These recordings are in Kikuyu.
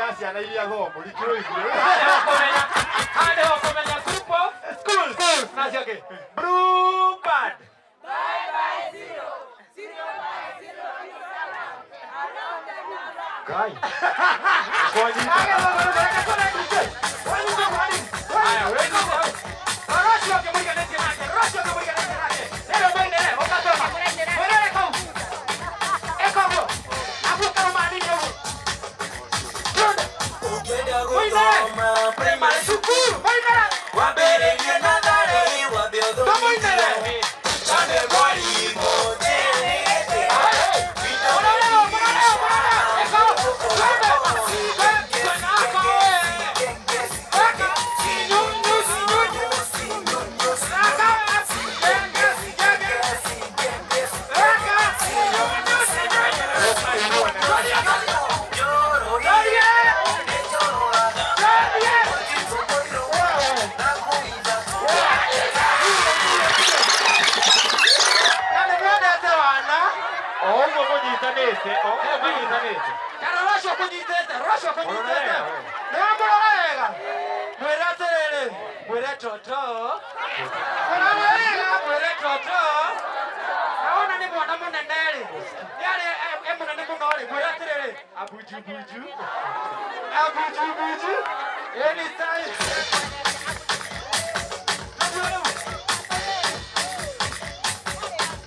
Ya ciana iria thomu rikĩrũithio. Haha nĩho ũkũmenya group of schools na acio angĩ. Blue Band. Ngai. Kwanyita. Haya, wewe hau. Rora ũcio ũngĩ mũriganĩtie nake, rora ũcio ũngĩ mũriganĩtie nake. Rĩrĩ ũmũinĩre, ũgatũma. Mwĩrĩre kau. Ĩka ũguo. Abu karũma nini ũguo. Twende. Ũngĩenda Mũinĩre. gũthoma Primary cukuru. Mũinĩre. Wambĩrĩrie natharĩ wambe Tũmũinĩre. ũthomithio Chande mwarimũ njĩrĩte Mũrore ũũ, mũrore ũũ, mũrore ũũ. Ĩka ũũ. Twende. Twende. Aka we. Aka. Sinyunyu, sinyunyu. Aka. Genge, genge. Aka. Sinyunyu, sinyunyu. Tulia, tulia. Tulia. Tulia. Na nĩ mwendete wana. O ũguo mũnyitanĩte, o ũguo mũnyitanĩte. Kana rora ũcio ũkũnyitĩte, rora ũcio ũkũnyitĩte. Nĩ wamũrora wega. Mwĩre atĩrĩrĩ, mwĩre toto. Mũrore wega, mwĩre toto. Na wona nĩ mwana mũnene rĩ, nĩ arĩ e mũnene mũno rĩ, mwĩre atĩrĩrĩ, abujubuju. Abujubuju. Anytime. Tũthiĩ rĩu.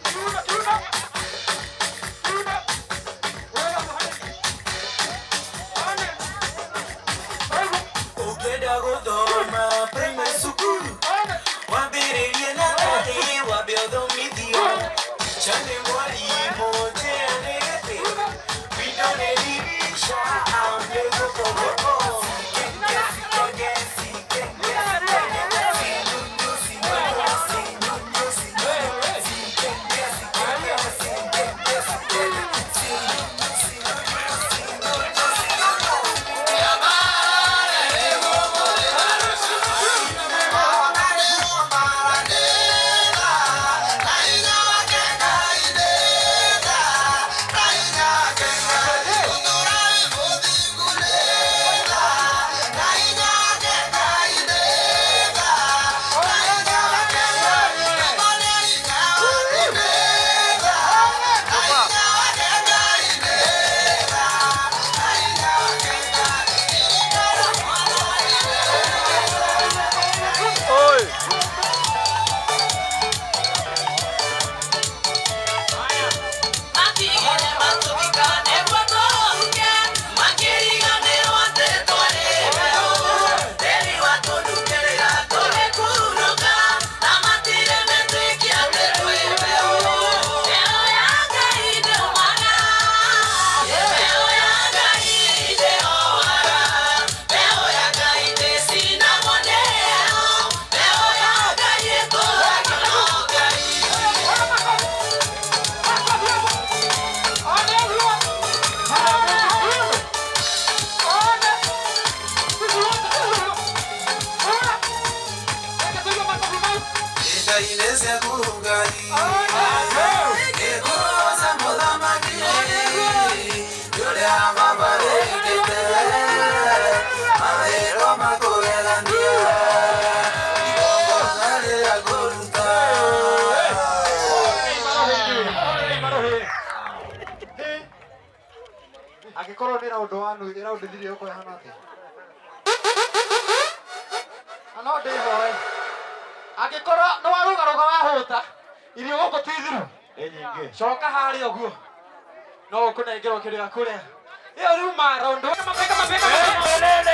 Kiuno, kiuno. Kiuno. Wega mũhane. One. Oigu. Ũngĩenda gũthoma primary cukuru One. Wambĩrĩrie natharĩ wambe ũthomithio Chande mwarimũ njĩrĩte Window nĩ dirisha ambe gũkogoko Angĩkorwo nĩ round one round three ĩgũkorwo ĩhana atĩa? Na no ndĩhoe angĩkorwo nĩ warũgarũga wahũta irio gũkũ ti thiru Nĩ nyingĩ. coka harĩa ũguo no ũkũnengerwo kĩrĩa kũrĩa ĩyo riuma round one. Mabega, mabega, mabega.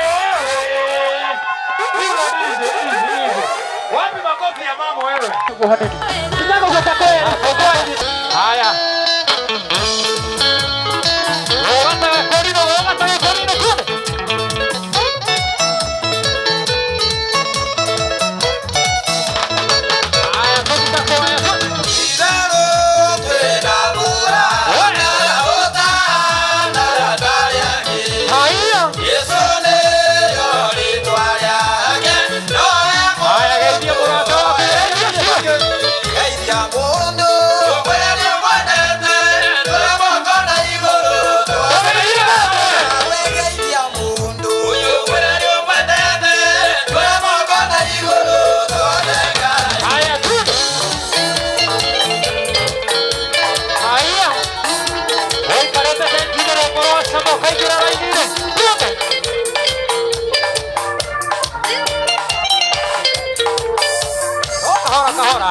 Easy, easy, easy. Wapi makofi ya mama wewe? Kinyago gũka kwera. Haya. Ogata korino, ogata korino kule. Haya, toka kwa haya. Haya. Haya, geithia mũrata waku. Geithia mũndũ, wene mwene. Tũraingĩra raini-inĩ. Twende. O kahora kahora.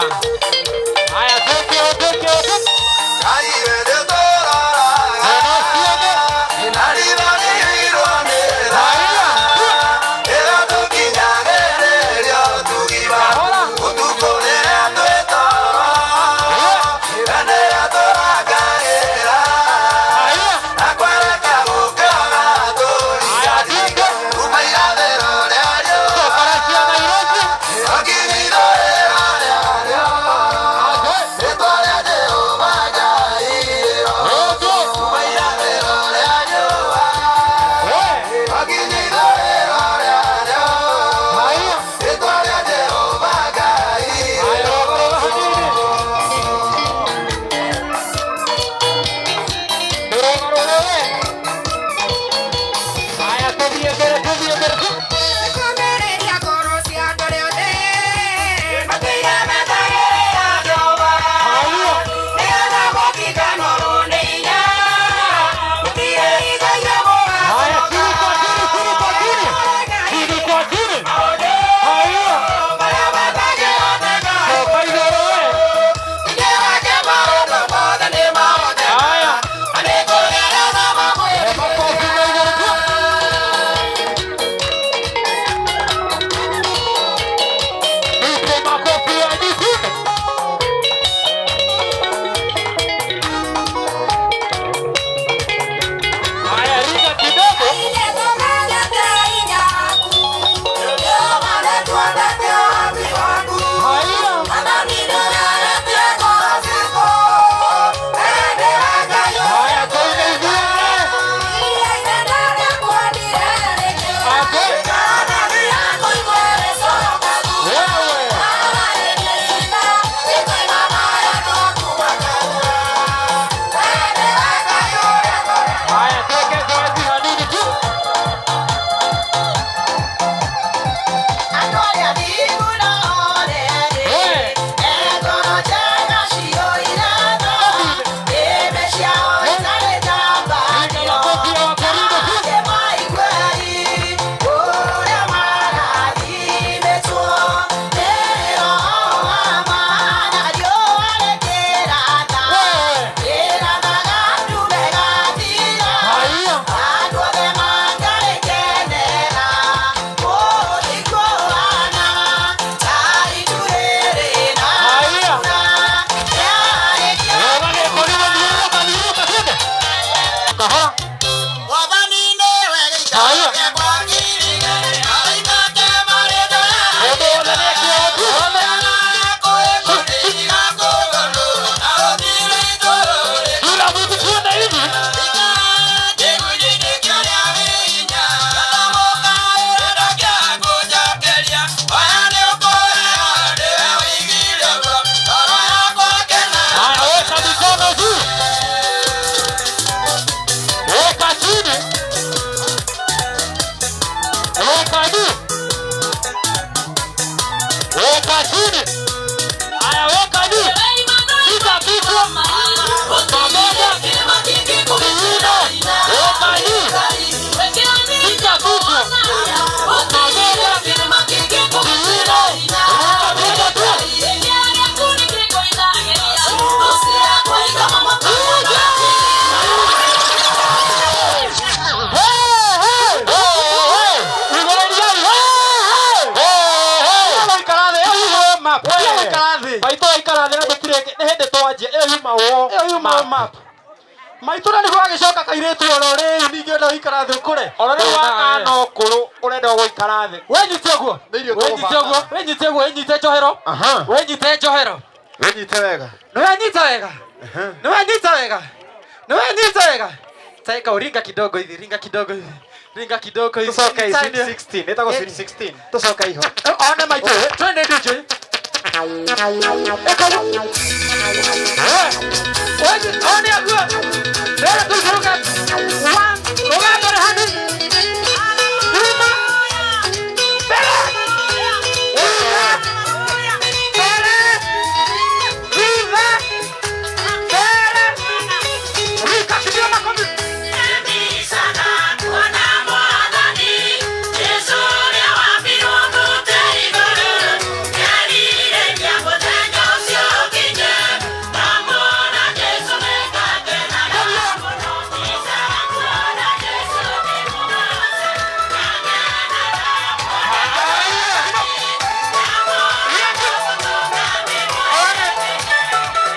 Haya, thank you, thank you, thank you. Kahora. Haya. Haya, thank you. Cooperación Nairobi. Nĩkũmĩrĩria ngoro cia andũ arĩa othe. Maitũ aikara thĩ na tũtirĩ nĩ hĩndĩ twanjia ĩyo yuma wo Ĩyo yuma map. Maitũ na nĩguo agĩcoka kairĩtu oro rĩu ningĩ ũrenda gũikara thĩ ũkũre. Oro rĩu wakana ũkũrũ ũrenda gũikara thĩ. Wĩnyite ũguo. Nĩ irio Wĩnyite ũguo. Wĩnyite ũguo. Wĩnyite njohero. Aha. Wĩnyite njohero. Wĩnyite wega. Nĩwenyita wega. Nĩwenyita wega. Nĩwenyita wega. Taika uringa kidogo hivi, ringa kidogo hivi. Ringa kidogo hivi. Tũcoke i Tani- sweet 16. Ĩtagwo sweet 16. Tũcoke iho. One maitũ. Twende DJ. Eka. Wewe, one aguo.